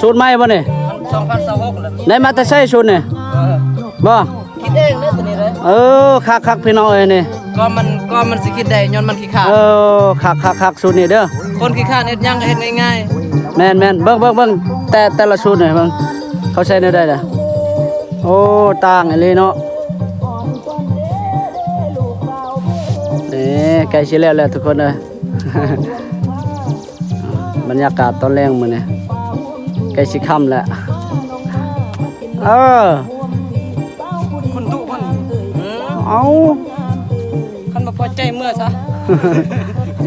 ສູດໃໝ່ບໍ່ນີ້? ມັນສອງພັນຊາວຫົກແລ້ວ. ໄດ້ມາແຕ່ໃສສູດນີ້? ເອີ ບໍ່? ຄິດເອງເດີໂຕນີ້ເດີ. ເອີ ຄັກໆ ພີ່ນ້ອງເອີຍນີ້. ກໍມັນ ກໍມັນຊິຄິດໄດ້ ຍ້ອນມັນຂີ້ຄ້ານ. ເອີ ຄັກໆໆ ສູດນີ້ເດີ. ຄົນຂີ້ຄ້ານເຮັດຫຍັງກໍເຮັດງ່າຍໆ. ແມ່ນໆ ເບິ່ງໆໆ ແຕ່ ແຕ່ລະສູດນີ້ເບິ່ງ ເຂົາໃຊ້ແນວໃດລະ? ໂອ້ ຕ່າງອີ່ຫຼີເນາະ. ນີ້ ໃກ້ຊິແລ້ວແລ້ວທຸກຄົນເອີຍ. ບັນຍາກາດຕອນແລງມື້ນີ້ ໃກ້ຊິຄ່ຳແລ້ວ. ເອີ ຄົນດຸເພິ່ນ ເອົ້າ ຄັນບໍ່ພໍໃຈເມືອຊະ.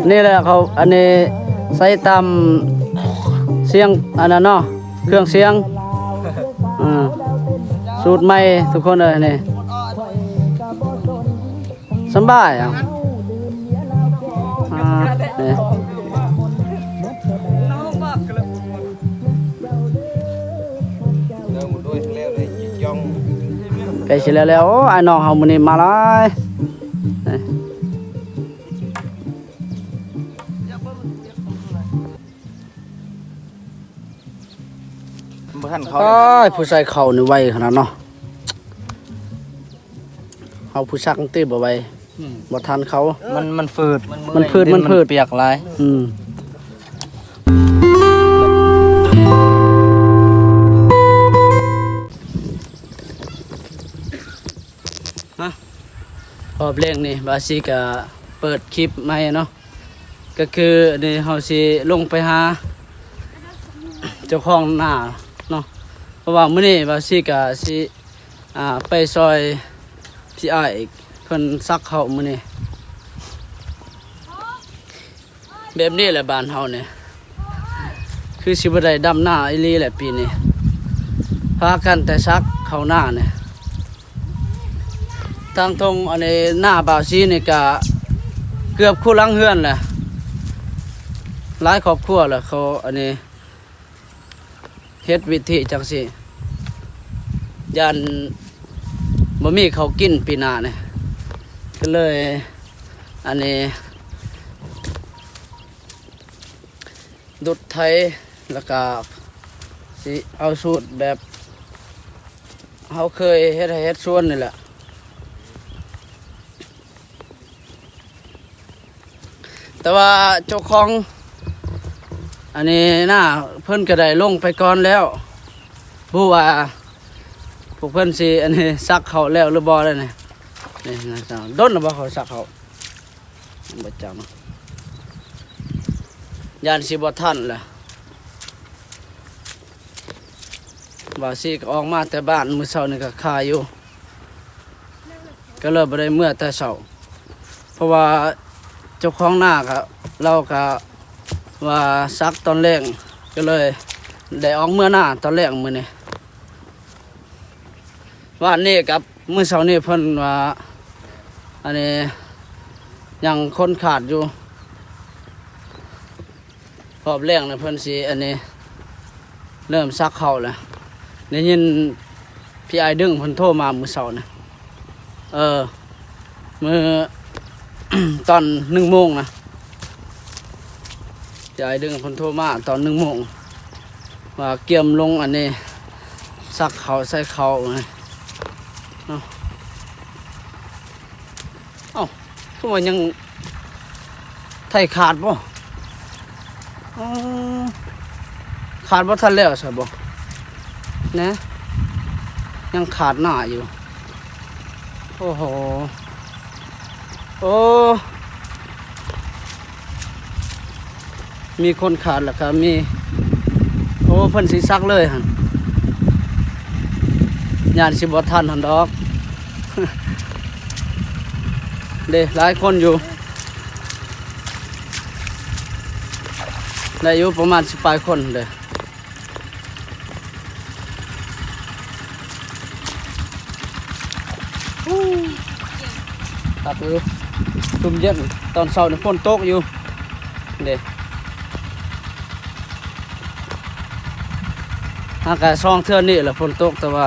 ນີ້ແຫຼະເຂົາ ອັນນີ້ໃສ່ຕາມສຽງ ອັນນັ້ນເນາະ ເຄື່ອງສຽງ. ເອີ ສູດໃໝ່ທຸກຄົນເອີຍນີ້. ສຳບາຍ ເອົ້າ ອ່າ ນີ້ ໃກ້ຊິແລ້ວແລ້ວ. ໂອ້ ອ້າຍນ້ອງເຮົາມື້ນີ້ມາຫຼາຍ. ບໍ່ທັນເຂົ້າ. ອ້າຍ ຜູ້ໃສ່ເຂົ້ານີ້ໄວຂະໜາດເນາະ. ເຮົາຜູ້ສັກມັນຕີບໍ່ໄວ. ອືມ ບໍ່ທັນເຂົາ. ມັນ ມັນຝືດ ມັນຝືດ ມັນຝືດ ມັນປຽກຫຼາຍ. ອືມ ຮະ ຮອບແລງນີ້ ບາຊີກະເປີດຄລິບໃໝ່ເນາະ. ກໍຄືອັນນີ້ເຮົາຊິລົງໄປຫາເຈົ້າຂອງນາເນາະ ເພາະວ່າມື້ນີ້ບາຊີກະຊິ ອ່າ ໄປຊ່ອຍພີ່ອ້າຍເພິ່ນສັກເຂົ້າມື້ນີ້. ແບບນີ້ແຫຼະບ້ານເຮົານີ້ ຄືຊິບໍ່ໄດ້ດຳນາອີ່ຫຼີແຫຼະປີນີ້ ພາກັນແຕ່ສັກເຂົ້ານານີ້. ທາງທົ່ງອັນນີ້ ນາບ່າວຊີນີ້ກະເກືອບຄູ່ຫຼັງເຮືອນແຫຼະ ຫຼາຍຄອບຄົວແຫຼະ ເຂົາອັນນີ້ ເຮັດວິທີຈັ່ງຊີ້ ຢ້ານບໍ່ມີເຂົ້າກິນປີໜ້ານີ້ ກໍເລີຍ ອັນນີ້ ດຸດໄຖ ແລ້ວກະຊິເອົາສູດແບບເຮົາເຄີຍເຮັດໄຮ່ເຮັດສວນນີ້ແຫຼະ. ແຕ່ວ່າເຈົ້າຂອງອັນນີ້ນາ ເພິ່ນກໍໄດ້ລົງໄປກ່ອນແລ້ວ ບໍ່ຮູ້ວ່າພວກເພິ່ນຊິອັນນີ້ສັກເຂົ້າແລ້ວຫຼືບໍ່ແລ້ວນີ້. ນີ້ນະ ດົນແລ້ວບໍ່ເຂົາສັກເຂົ້າ ບໍ່ຈັກເນາະ ຢ້ານຊິບໍ່ທັນແຫຼະ. ບ່າວຊີກໍອອກມາແຕ່ບ້ານມື້ເຊົ້ານີ້ກໍຄາຢູ່ ກໍເລີຍບໍ່ໄດ້ເມືອແຕ່ເຊົ້າ ເພາະວ່າເຈົ້າຂອງນາກໍ ລາວກໍວ່າສັກຕອນແລງ ກໍເລີຍໄດ້ອອກເມືອນາຕອນແລງມື້ນີ້. ວານນີ້ກັບມື້ເຊົ້ານີ້ເພິ່ນວ່າ ອັນນີ້ຍັງຄົນຂາດຢູ່. ຮອບແລງນະເພິ່ນຊິອັນນີ້ເລີ່ມສັກເຂົ້າແລ້ວ. ໄດ້ຍິນພີ່ອ້າຍດຶງເພິ່ນໂທມາມື້ເຊົ້ານະ ເອີ ມື້ຕອນໜຶ່ງໂມງນະ ພີ່ອ້າຍດຶງເພິ່ນໂທມາຕອນໜຶ່ງໂມງ ວ່າກຽມລົງອັນນີ້ ສັກເຂົ້າໃສ່ເຂົ້າເນາະ. ເອົ້າ ຄືວ່າຍັງໄຖຂາດບໍ່? ອໍ ຂາດບໍ່ທັນແລ້ວຊະບໍ່? ນະ ຍັງຂາດໜ້າຢູ່. ໂອ້ໂຫ ໂອ້ ມີຄົນຂາດແລ້ວກໍມີ. ໂອ້ ເພິ່ນຊິສັກເລີຍຫັ້ນ ຢ້ານຊິບໍ່ທັນຫັ້ນດອກ. ເດ້ ຫຼາຍຄົນຢູ່ ໄດ້ຢູ່ປະມານສິບປາຍຄົນເດ້. ຄັກຢູ່ ຊຸ່ມເຢັນ. ຕອນເຊົ້ານີ້ຝົນຕົກຢູ່ເດ້ ຫາກະສອງເທື່ອນີ້ແຫຼະຝົນຕົກ ແຕ່ວ່າ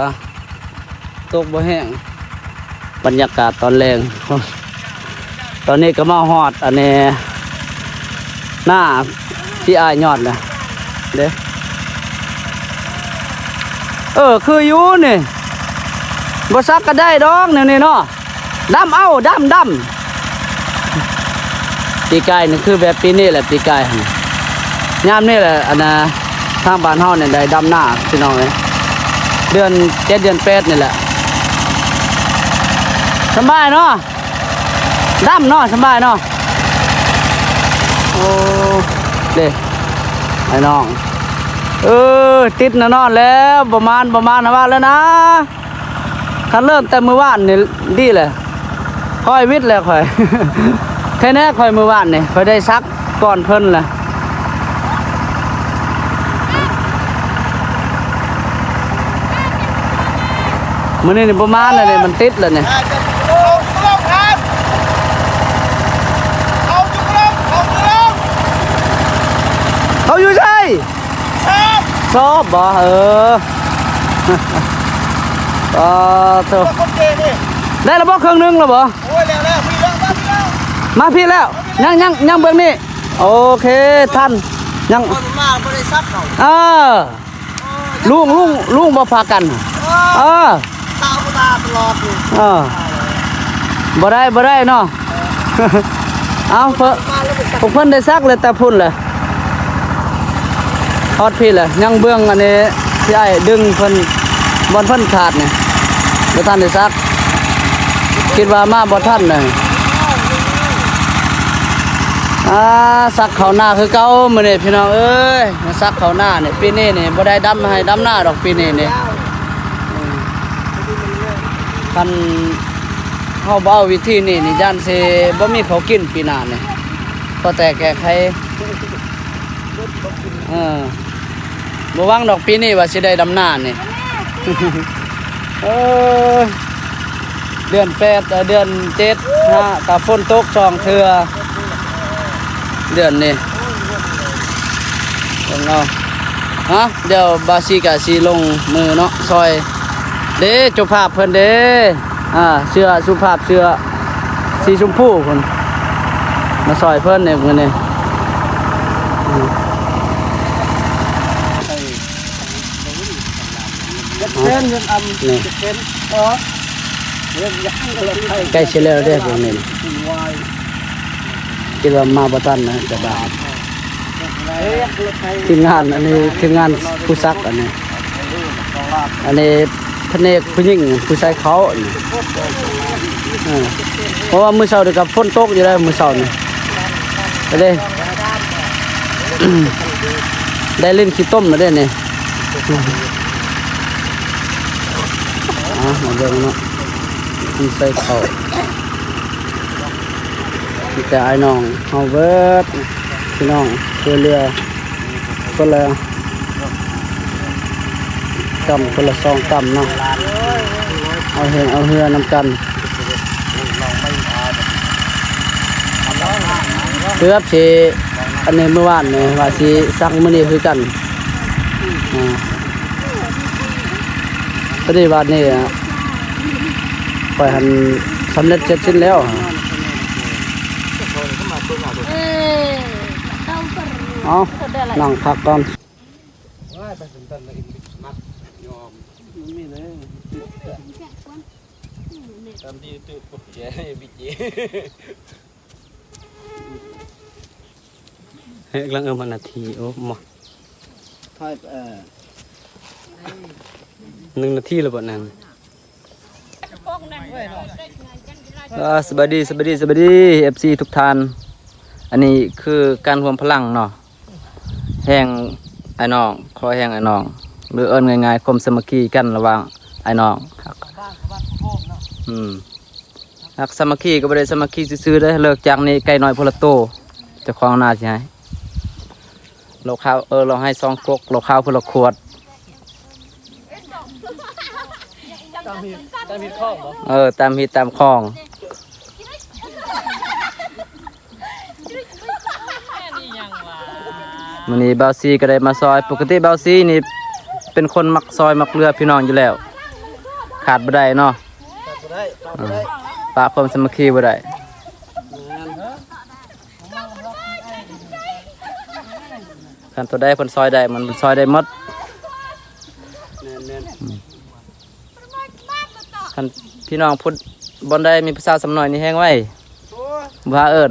ຕົກບໍ່ແຮງ. ບັນຍາກາດຕອນແລງ ຕອນນີ້ກໍມາຮອດອັນນີ້ ໜ້າທີ່ອ້າຍຍອດນະເດ້. ເອີ ຄືຢູ່ນີ້ ບໍ່ສັກກໍໄດ້ດອກແນວນີ້ເນາະ. ດຳເອົາ ດຳ ດຳ. ປີກາຍນີ້ຄືແບບປີນີ້ແຫຼະ ປີກາຍຫັ້ນ ຍາມນີ້ແຫຼະ ອັນນ່າ ທາງບ້ານເຮົານີ້ໄດ້ດຳນາ ພີ່ນ້ອງເອີຍ ເດືອນເຈັດເດືອນແປດນີ້ແຫຼະ. ສະບາຍເນາະ ດຳເນາະ ສະບາຍເນາະ. ໂອ້ ເດ້ ອ້າຍນ້ອງ ເອີ ຕິດແນ່ນອນແລ້ວ ບໍ່ມານ ບໍ່ມານ ວ່າແລ້ວນະ. ຄັນເລີ່ມແຕ່ມື້ວານນີ້ດີແຫຼະ ຂ້ອຍວິດແລ້ວຂ້ອຍ ແທ້ແນ່ ຂ້ອຍມື້ວານນີ້ ຂ້ອຍໄດ້ສັກກ່ອນເພິ່ນແຫຼະ. ມື້ນີ້ນີ້ບໍ່ມາແລ້ວນີ້ ມັນຕິດແລ້ວນີ້. ເຂົາຢູ່ໃສ? ຊອບບໍ່? ເອີ ອໍ ໂທ້ ໄດ້ແລ້ວບໍ່? ເຄິ່ງໜຶ່ງແລ້ວບໍ່? ໂອ້ຍ ແລ້ວ ແລ້ວ ມາພີ້ແລ້ວ ມາພີ້ແລ້ວ ມາພີ້ແລ້ວ ຍັງ ຍັງ ຍັງເບື້ອງນີ້. ໂອເຄ ທັນ ຍັງ ມາບໍ່ໄດ້ສັກເຂົາ ເອີ ລຸງ ລຸງ ລຸງບໍ່ພາກັນ ເອີ ຕາບໍ່ຕາຕະຫຼອດຢູ່ ເອີ ບໍ່ໄດ້ ບໍ່ໄດ້ເນາະ. ເອົາ ເພິ່ນ ມາແລ້ວບໍ່ສັກ ພວກເພິ່ນໄດ້ສັກແລ້ວແຕ່ພຸ້ນແຫຼະ ຮອດພີ້ແຫຼະ ຍັງເບື້ອງອັນນີ້ ທີ່ອ້າຍດຶງເພິ່ນ ບ່ອນເພິ່ນຂາດນີ້ ບໍ່ທັນໄດ້ສັກ ຄິດວ່າມາບໍ່ທັນເລີຍ. ອາ ສັກເຂົ້າໜ້າຄືເກົ່າມື້ນີ້ພີ່ນ້ອງເອີຍ ມາສັກເຂົ້າໜ້ານີ້. ປີນີ້ນີ້ບໍ່ໄດ້ດຳໄຮ່ດຳນາດອກ ປີນີ້ນີ້ ຄັນເຮົາບໍ່ເອົາວິທີນີ້ນີ້ ຢ້ານຊິບໍ່ມີເຂົ້າກິນປີໜ້ານີ້ ພໍແຕ່ແກ້ໄຂ. ເອີ ບໍ່ຫວັງດອກປີນີ້ວ່າຊິໄດ້ດຳນານີ້. ເອີຍ ເດືອນແປດ ເອີ ເດືອນເຈັດ ຫາກະຝົນຕົກສອງເທື່ອເດືອນນີ້ ເບິ່ງເອົາ. ຮະ ດຽວບ່າວສີກະຊິລົງມືເນາະ ຊ່ອຍເດ້ ເຈົ້າພາບເພິ່ນເດ້ ອາ ເສື້ອສຸພາບ ເສື້ອສີຊົມພູພຸ້ນ ມາຊ່ອຍເພິ່ນໃນມື້ນີ້. ເຈັດເຊນ ເງິນອຳ ນີ້ ເຈັດເຊນ ເອີ ໃກ້ຊິແລ້ວເດ້ພວກນີ້ ຄິດວ່າມາບໍ່ທັນນະ ແຕ່ບ້ານ ທີມງານ ອັນນີ້ທີມງານຜູ້ສັກ ອັນນີ້ ອັນນີ້ພະແນກຜູ້ຍິງ ຜູ້ໃສ່ເຂົ້າ ອັນນີ້ ເອີ ເພາະວ່າມື້ເຊົ້ານີ້ກໍຝົນຕົກຢູ່ເດ້ ມື້ເຊົ້ານີ້ ກໍເລີຍ ໄດ້ຫຼິ້ນຂີ້ຕົມແລ້ວເດ້ນີ້. ອ່າ ມາເບິ່ງເນາະ ມັນໃສ່ເຂົ້າ ມີແຕ່ອ້າຍນ້ອງເຮົາເບິດ ພີ່ນ້ອງຊ່ວຍເຫຼືອຄົນລະກຳ ຄົນລະສອງກຳເນາະ ເອົາແຮງເອົາເຮືອນຳກັນ. ເກືອບຊິ ອັນນີ້ມື້ວານນີ້ວ່າຊິສັກມື້ນີ້ຄືກັນ ອ່າ ພໍດີບາດນີ້ຂ້ອຍຫັ້ນສຳເລັດເສັດສິ້ນແລ້ວ ເອົາ ນັ່ງພັກກ່ອນ. ຕາມທີ່ ເຮີ້ຍ ກຳລັງເອີ້ມຮອດນາທີ ໂອ້ ມາ ຖ່າຍ ເອີ ໜຶ່ງນາທີແລ້ວບໍ່ນັ້ນ. ອ່າ ສະບາຍດີ ສະບາຍດີ ສະບາຍດີ ເອັຟຊີ ທຸກທ່ານ ອັນນີ້ຄືການລວມພະລັງເນາະ ແຮງອ້າຍນ້ອງ ຂໍແຮງອ້າຍນ້ອງ ຫຼືເອີ້ນງ່າຍໆ ຄວາມສາມັກຄີກັນລະຫວ່າງອ້າຍນ້ອງ ອືມ ຮັກສາມັກຄີກໍບໍ່ໄດ້ສາມັກຄີຊື່ໆເດ້. ເລີກຈາກນີ້ໄກ່ນ້ອຍຄົນລະໂຕ ເຈົ້າຂອງນາຊິໃຫ້ ເຫຼົ້າຂາວ ເອີ ເຫຼົ້າໄຮສອງກົກ ເຫຼົ້າຂາວຄົນລະຂວດ. ຕາມຮີດ ຕາມຮີດຂອງບໍ່? ເອີ ຕາມຮີດຕາມຂອງ. ມື້ນີ້ບ່າວສີກໍໄດ້ມາຊ່ອຍ. ປົກກະຕິບ່າວສີນີ້ເປັນຄົນມັກຊ່ອຍມັກເຫຼືອພີ່ນ້ອງຢູ່ແລ້ວ ຂາດບໍ່ໄດ້ເນາະ. ຂາດບໍ່ໄດ້ ຂາດບໍ່ໄດ້ ປະຄວາມສາມັກຄີບໍ່ໄດ້. ແມ່ນ ຄັນຕົວໃດເພິ່ນຊ່ອຍໄດ້ ມັນ ມັນຊ່ອຍໄດ້ໝົດ. ແມ່ນໆ ຄັນພີ່ນ້ອງພຸດບ່ອນໃດມີຜູ້ສາວສ່ຳນ້ອຍນີ້ແຮງໄວ ໂອ້ຍ ບໍ່ຫາເອີ້ນ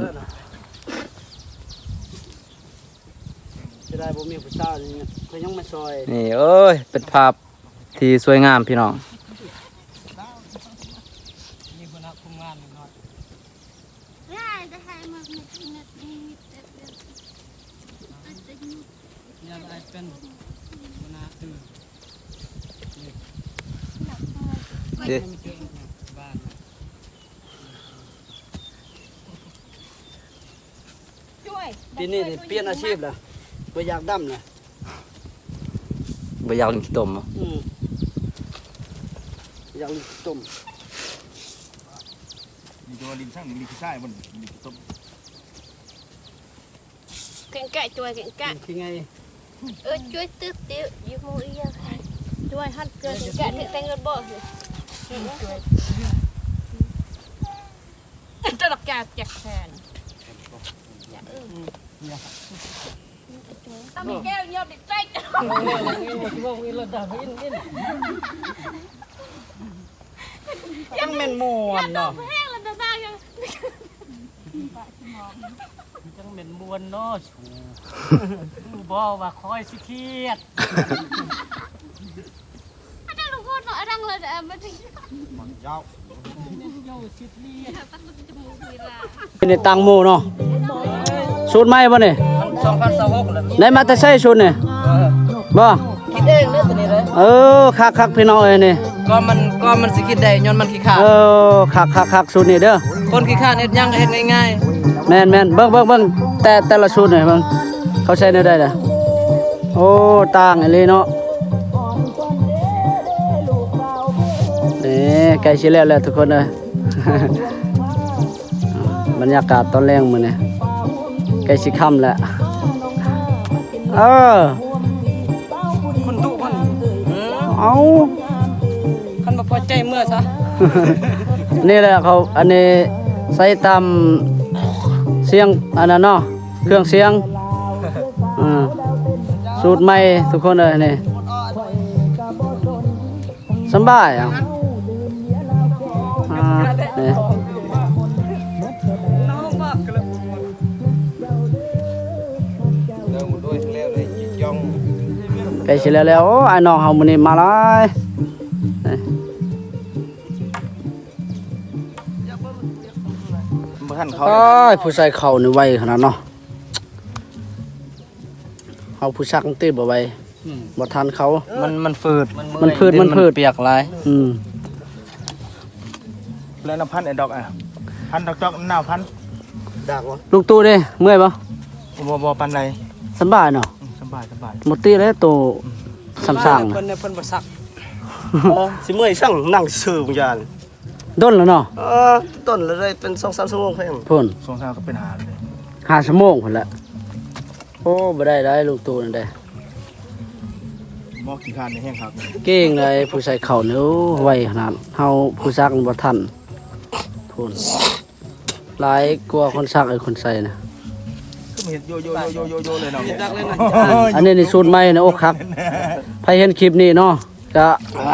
ເສຍດາຍບໍ່ມີຜູ້ສາວນີ້ ເພິ່ນຍັງມາຊ່ອຍ ນີ້ ໂອ້ຍ ເປັນພາບທີ່ສວຍງາມພີ່ນ້ອງ ເດ້ ປີນີ້ນີ້ປ່ຽນອາຊີບລະ ບໍ່ຢາກດຳລະ ບໍ່ຢາກຫຼິ້ນຂີ້ຕົມບໍ? ອືມ ຢາກຫຼິ້ນຂີ້ຕົມ ນີ້ຈະວ່າຫຼິ້ນຊ່າງ ຫຼິ້ນຂີ້ຊາຍບໍ່ນີ້ ຫຼິ້ນຂີ້ຕົມ ເກັ່ງກະ ຈວຍເກັ່ງກະ ເປັນຄືໄງ? ເອີ ຈວຍຕຶກຕິ ຢູ່ໝູ່ອີ່ຫຍັງ ຈວຍຫັ້ນ ຈວຍເກັ່ງກະ ຖືກແຕ່ງເງິນບໍ່? ຕະລັກກາແຈັກແຊນ ຕາມີແກ້ວຍອດເດັກເຕັກ ຍັງແມ່ນມ່ວນເນາະ ຍັງແມ່ນມ່ວນເນາະ ຮູ້ ຮູ້ບໍ່ວ່າຂ້ອຍຊິຄຽດ ອັນນັ້ນລູກໂຄດເນາະ ອັນນັ້ນເລີຍ ມັນຍາວ ເປັນໃນຕ່າງໝູ່ເນາະ ສູດໃໝ່ບໍ່ນີ້? ສອງພັນຊາວຫົກແລ້ວ ໄດ້ມາແຕ່ໃສສູດນີ້? ເອີ ບໍ່ ຄິດເອງເດີໂຕນີ້ເດີ ເອີ ຄັກໆ ພີ່ນ້ອງເອີຍນີ້ ກໍມັນ ກໍມັນຊິຄິດໄດ້ ຍ້ອນມັນຂີ້ຄ້ານ ເອີ ຄັກໆໆ ສູດນີ້ເດີ ຄົນຂີ້ຄ້ານເຮັດຫຍັງກໍເຮັດງ່າຍໆ ແມ່ນໆ ເບິ່ງໆໆ ແຕ່ ແຕ່ລະສູດນີ້ເບິ່ງ ເຂົາໃຊ້ແນວໃດລະ ໂອ້ ຕ່າງອີ່ຫຼີເນາະ ນີ້ ໃກ້ຊິແລ້ວແລ້ວທຸກຄົນເອີຍ ບັນຍາກາດຕອນແລງມື້ນີ້ ໃກ້ຊິຄ່ຳແລ້ວ ເອີ ຄົນດຸເພິ່ນ ເອົ້າ ຄັນບໍ່ພໍໃຈເມືອຊະ ນີ້ແຫຼະເຂົາ ອັນນີ້ໃສ່ຕາມສຽງ ອັນນັ້ນເນາະ ເຄື່ອງສຽງ ອື ສູດໃໝ່ທຸກຄົນເອີຍນີ້ ສຳບາຍ ອ່າ ນີ້ ໃກ້ຊິແລ້ວແລ້ວ ໂອ້ ອ້າຍນ້ອງເຮົາມື້ນີ້ມາຫຼາຍ ນີ້ ບໍ່ທັນເຂົ້າ ໂອ້ຍ ຜູ້ໃສ່ເຂົ້ານີ້ໄວຂະໜາດເນາະ ເຮົາຜູ້ສັກຕິບໍ່ໄວ ອືມ ບໍ່ທັນເຂົາ ມັນ ມັນຝືດ ມັນຝືດ ມັນຝືດ ປຽກຫຼາຍ ອືມ ແລ້ວນຳພັນໄອ້ດອກ ອະ ພັນດອກຈອກ ນາວພັນ ດາກບໍ່ ລູກຕູ້ເດ້ ເມື່ອຍບໍ່? ບໍ່ ບໍ່ປານໃດ ສຳບາຍເນາະ ອືມ ສຳບາຍ ສຳບາຍ ໝົດຕິແລ້ວໂຕ ອືມ ສ່ຳຊ່າງ ເພິ່ນ ເພິ່ນບໍ່ສັກ ເອີ ຊິເມື່ອຍຊ່າງ ນັ່ງຊື່ບາງຢ່າງ ດົນແລ້ວເນາະ ເອີ ດົນແລ້ວ ໄດ້ເປັນສອງສາມຊົ່ວໂມງເພິ່ນ ພຸ້ນ ສອງສາມກໍເປັນຫ້າເລີຍ ຫ້າຊົ່ວໂມງພຸ້ນແຫຼະ ໂອ້ ບໍ່ໄດ້ໄດ໋ ລູກຕູ້ນັ້ນເດ້ ໝໍຂີ້ຄ້ານນີ້ແຮງຄັກ ເກັ່ງໃດ໋ ຜູ້ໃສ່ເຂົ້ານີ້ ໂອ້ ໄວຂະໜາດ ເຮົາຜູ້ສັກບໍ່ທັນ ພຸ້ນ ຫຼາຍກວ່າຄົນສັກ ເອີ ຄົນໃສ່ນະ ຄືເຮັດໂຍໂຍໂຍໂຍໂຍເລີຍເນາະ ອັນນີ້ນີ້ສູດໃໝ່ນະ ໂອ້ ຄັກ ໃຜເຫັນຄລິບນີ້ເນາະ ກະ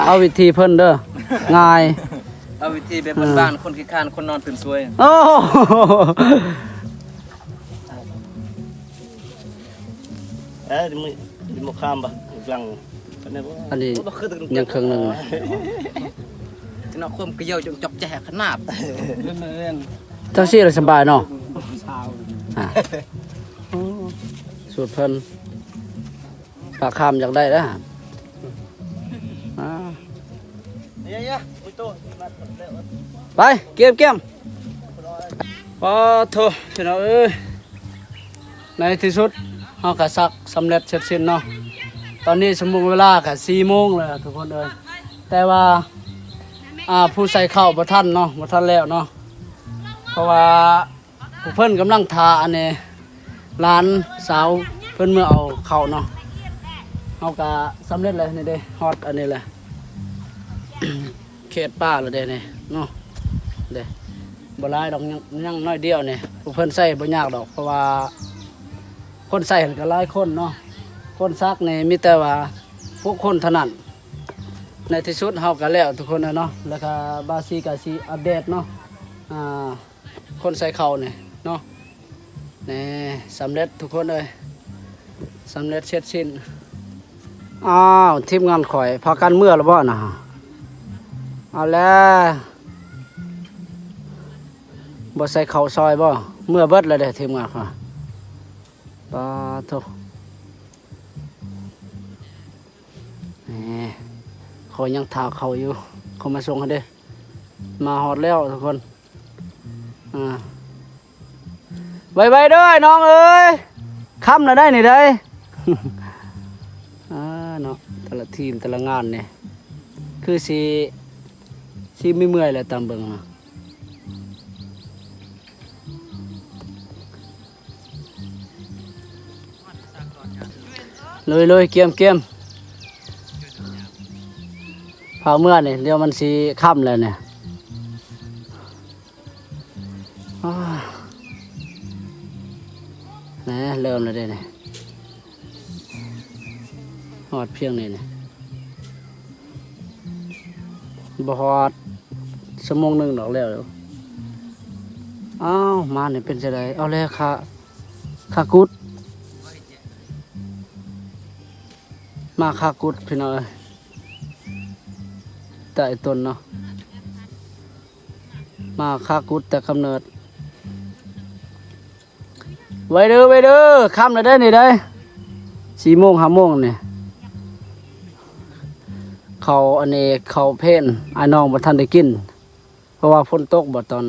ເອົາວິທີເພິ່ນເດີ ງ່າຍ ເອົາວິທີແບບບ້ານໆ ອືມ ຄົນຂີ້ຄ້ານ ຄົນນອນຕື່ນສວຍ ໂອ້ ເອີ ມີ ມີໝາກຂາມບໍ່? ຫຼັງ ອັນນີ້ຍັງເຄິ່ງໜຶ່ງ ເນາະ ຄວາມກະເຍົາະຈົນຈອກແຈກຂະໜາດ ຈັ່ງຊີ້ລະສະບາຍເນາະ ອ່າ ສູດເພິ່ນ ປາຄາມຢາກໄດ້ລະ ອ່າ ໄປ ກຽມໆ ປາໂທ ພີ່ນ້ອງເອີຍ ໃນທີ່ສຸດເຮົາກະສັກສຳເລັດເສັດສິ້ນເນາະ ຕອນນີ້ຊົ່ວໂມງເວລາກະສີ່ໂມງແລ້ວທຸກຄົນເອີຍ ແຕ່ວ່າ ອ່າ ຜູ້ໃສ່ເຂົ້າບໍ່ທັນເນາະ ບໍ່ທັນແລ້ວເນາະ ເພາະວ່າ ພວກເພິ່ນກຳລັງຖ້າອັນນີ້ ຫຼານສາວເພິ່ນເມືອເອົາເຂົ້າເນາະ ເຮົາກະສຳເລັດແລ້ວນີ້ເດ້ ຮອດອັນນີ້ແຫຼະ ເຂດປ່າແລ້ວເດ້ນີ້ເນາະ ເດ້ ບໍ່ຫຼາຍດອກ ຍັງ ຍັງໜ້ອຍດຽວນີ້ ພວກເພິ່ນໃສ່ບໍ່ຍາກດອກ ເພາະວ່າຄົນໃສ່ຫັ້ນກະຫຼາຍຄົນເນາະ ຄົນສັກນີ້ມີແຕ່ວ່າຫົກຄົນເທົ່ານັ້ນ ໃນທີ່ສຸດເຮົາກໍແລ້ວທຸກຄົນເອີຍເນາະ ແລ້ວກໍບ່າວສີກໍຊິອັບເດດເນາະ ອ່າ ຄົນໃສ່ເຂົ້ານີ້ເນາະ ນີ້ ສຳເລັດທຸກຄົນເອີຍ ສຳເລັດເສັດສິ້ນ. ອ້າວ ທີມງານຂ້ອຍພາກັນເມືອແລ້ວບໍ່ນະ? ເອົາແລ້ວ ບໍ່ໃສ່ເຂົ້າຊອຍບໍ່? ເມືອເບິດແລ້ວເດ້ທີມງານຂ້ອຍ. ປາໂທ້ ແໝ ຂ້ອຍຍັງຖ້າເຂົ້າຢູ່ ເຂົາມາສົ່ງໃຫ້ເດ້. ມາຮອດແລ້ວທຸກຄົນ ອ່າ ໄວໆເດີນ້ອງເອີຍ ຄ່ຳແລ້ວໄດ໋ນີ້ໄດ໋. ອ່າ ເນາະ ແຕ່ລະທີມແຕ່ລະງານນີ້ ຄືຊິ ຊິມີເມື່ອຍແຫຼະຕາມເບິ່ງນະ. ລຸຍໆ ກຽມໆ ພາເມືອນີ້ ດຽວມັນຊິຄ່ຳແລ້ວນີ້. ອ້າ ແໜ ເລີ່ມແລ້ວເດ້ນີ້ ຮອດພຽງນີ້ນີ້ ບໍ່ຮອດຊົ່ວໂມງໜຶ່ງດອກແລ້ວ. ອ້າວ ມານີ້ເປັນຈັ່ງໃດ? ເອົາແລ້ວ ຄາ ຄາກຸດ ມາຄາກຸດພີ່ນ້ອງເອີຍ ໃຕ້ຕົ້ນເນາະ ມາຄາກຸດແຕ່ກຳເນີດ. ໄວເດີ ໄວເດີ ຄ່ຳແລ້ວເດ້ນີ້ເດ້ ສີ່ໂມງ ຫ້າໂມງນີ້. ເຂົ້າ ອັນນີ້ເຂົ້າເພນ ອ້າຍນ້ອງບໍ່ທັນໄດ້ກິນ ເພາະວ່າຝົນຕົກບໍ່ ຕອນ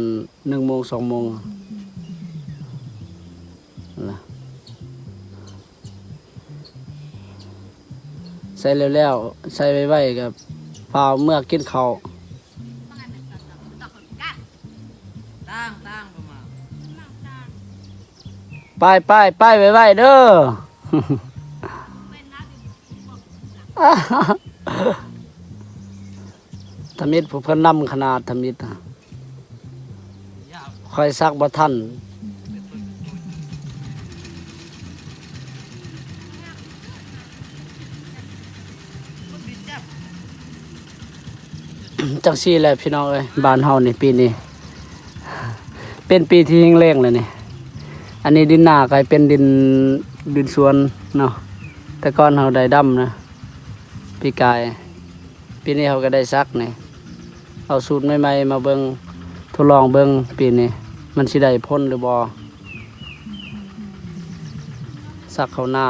ໜຶ່ງໂມງ ສອງໂມງ ໃສ່ແລ້ວໆ ໃສ່ໄວໆ ກໍຟ້າວເມືອກິນເຂົ້າ. ໄປໆໆ ໄວໆເດີ. ທຳອິດຜູ້ເພິ່ນນຳຂະໜາດ ທຳອິດ ຂ້ອຍສັກບໍ່ທັນ. ຈັ່ງຊີ້ແຫຼະພີ່ນ້ອງເອີຍ ບ້ານເຮົານີ້ປີນີ້ ເປັນປີທີ່ແຫ້ງແລ້ງແລ້ວນີ້. ອັນນີ້ດິນນາກາຍເປັນດິນ ດິນສວນເນາະ ແຕ່ກ່ອນເຮົາໄດ້ດຳນະ ປີກາຍ. ປີນີ້ເຮົາກໍໄດ້ສັກນີ້ ເອົາສູດໃໝ່ໆ ມາເບິ່ງ ທົດລອງເບິ່ງປີນີ້ ມັນຊິໄດ້ຜົນຫຼືບໍ່ ສັກເຂົ້ານາ.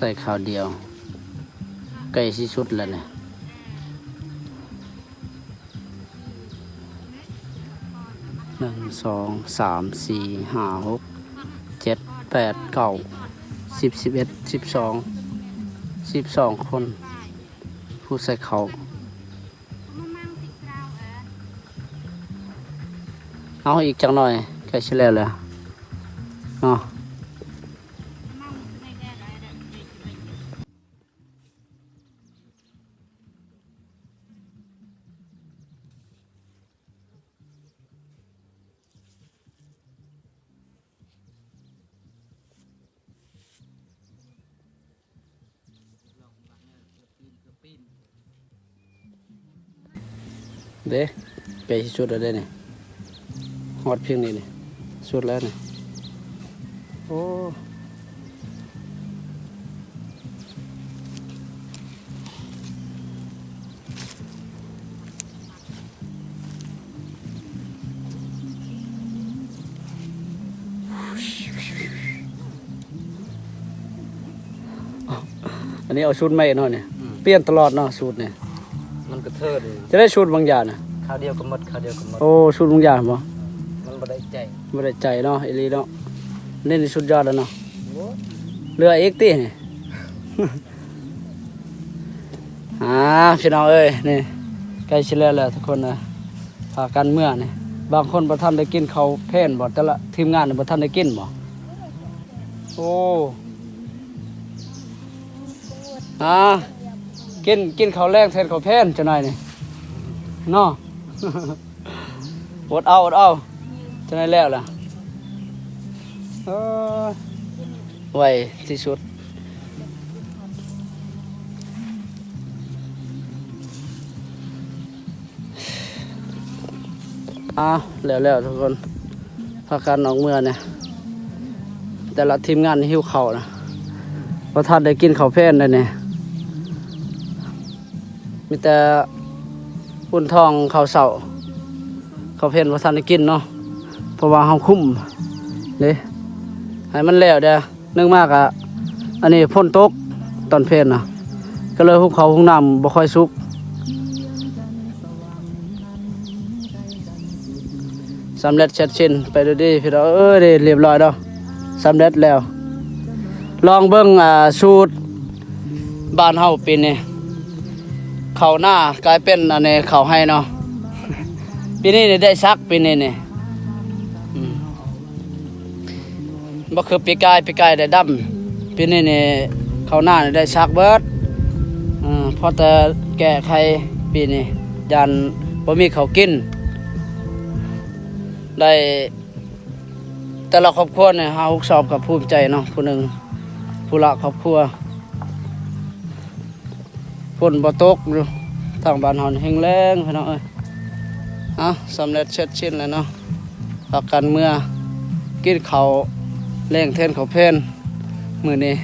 ໃສ່ຄາວດຽວ ໃກ້ຊິສຸດແລ້ວນີ້. ໜຶ່ງ ສອງ ສາມ ສີ່ ຫ້າ ຫົກ ເຈັດ ແປດ ເກົ້າ ສິບ ສິບເອັດ ສິບສອງ ສິບສອງຄົນ ຜູ້ໃສ່ເຂົ້າ. ເອົາອີກຈັກໜ່ອຍ ໃກ້ຊິແລ້ວແລ້ວເນາະ. ເດ້ ໃກ້ຊິສຸດແລ້ວເດ້ນີ້ ຮອດພຽງນີ້ນີ້ ສຸດແລ້ວນີ້. ໂອ້ ອັນນີ້ເອົາສູດໃໝ່ເນາະນີ້. ອືມ ປ່ຽນຕະຫຼອດເນາະສູດນີ້. ມັນກະເທີດ ຈະໄດ້ສູດບາງຢ່າງນະ ຄາວດຽວກໍໝົດ ຄາວດຽວກໍໝົດ. ໂອ້ ສູດບາງຢ່າງບໍ່? ມັນບໍ່ໄດ້ໃຈ ບໍ່ໄດ້ໃຈເນາະ ອີ່ຫຼີເນາະ. ນີ້ສຸດຍອດແລ້ວເນາະ. ໂອ້ ເຫຼືອອີກຕິນີ້. ອ່າ ພີ່ນ້ອງເອີຍ ນີ້ໃກ້ຊິແລ້ວແລ້ວທຸກຄົນເອີຍ ພາກັນເມືອນີ້. ບາງຄົນບໍ່ທັນໄດ້ກິນເຂົ້າເພນບໍ່? ແຕ່ລະທີມງານບໍ່ທັນໄດ້ກິນບໍ່? ໂອ້ ອ່າ ກິນ ກິນເຂົ້າແລງແທນເຂົ້າເພນຈັກໜ້ອຍນີ້ເນາະ. ອົດເອົາ ອົດເອົາ ຈະໄດ້ແລ້ວລະ. ເອີ ໄວທີ່ສຸດ ອ້າວ ແລ້ວໆ ທຸກຄົນ ພາກັນອອກເມືອນີ້ ແຕ່ລະທີມງານຫິວເຂົ້ານະ ບໍ່ທັນໄດ້ກິນເຂົ້າແພນໃດນີ້ ມີແຕ່ອຸ່ນທອງເຂົ້າເຊົ້າ ເຂົ້າແພນບໍ່ທັນໄດ້ກິນເນາະ ເພາະວ່າເຮົາຄຸມເດ້ ໃຫ້ມັນແລ້ວເດີ້. ໜຶ່ງມາກະ ອັນນີ້ຝົນຕົກຕອນເພນນະ ກໍເລີຍຫຸງເຂົ້າຫຸງນ້ຳບໍ່ຄ່ອຍສຸກ. ສຳເລັດເສັດສິ້ນໄປດ້ວຍດີພີ່ນ້ອງເອີຍ ນີ້ລຽບຮ້ອຍເນາະ ສຳເລັດແລ້ວ. ລອງເບິ່ງ ອ່າ ສູດບ້ານເຮົາປີນີ້ ເຂົ້ານາກາຍເປັນ ອັນນີ້ ເຂົ້າໄຮ່ເນາະ ປີນີ້ນີ້ໄດ້ສັກ ປີນີ້ນີ້ ອືມ ບໍ່ຄືປີກາຍ ປີກາຍໄດ້ດຳ ປີນີ້ນີ້ເຂົ້ານານີ້ໄດ້ສັກເບິດ ເອີ ພໍແຕ່ແກ້ໄຂ ປີນີ້ຢ້ານບໍ່ມີເຂົ້າກິນ ໄດ້ແຕ່ລະຄອບຄົວນີ້ຫ້າຫົກສອບກໍພູມໃຈເນາະ ຜູ້ໜຶ່ງຜູ້ລະຄອບຄົວ. ຝົນບໍ່ຕົກຢູ່ ທາງບ້ານເຮົານີ້ແຫ້ງແລ້ງພີ່ນ້ອງເອີຍ. ເອົ້າ ສຳເລັດເສັດສິ້ນແລ້ວເນາະ ພາກັນເມືອກິນເຂົ້າແລງແທນເຂົ້າແພນມື້ນີ້.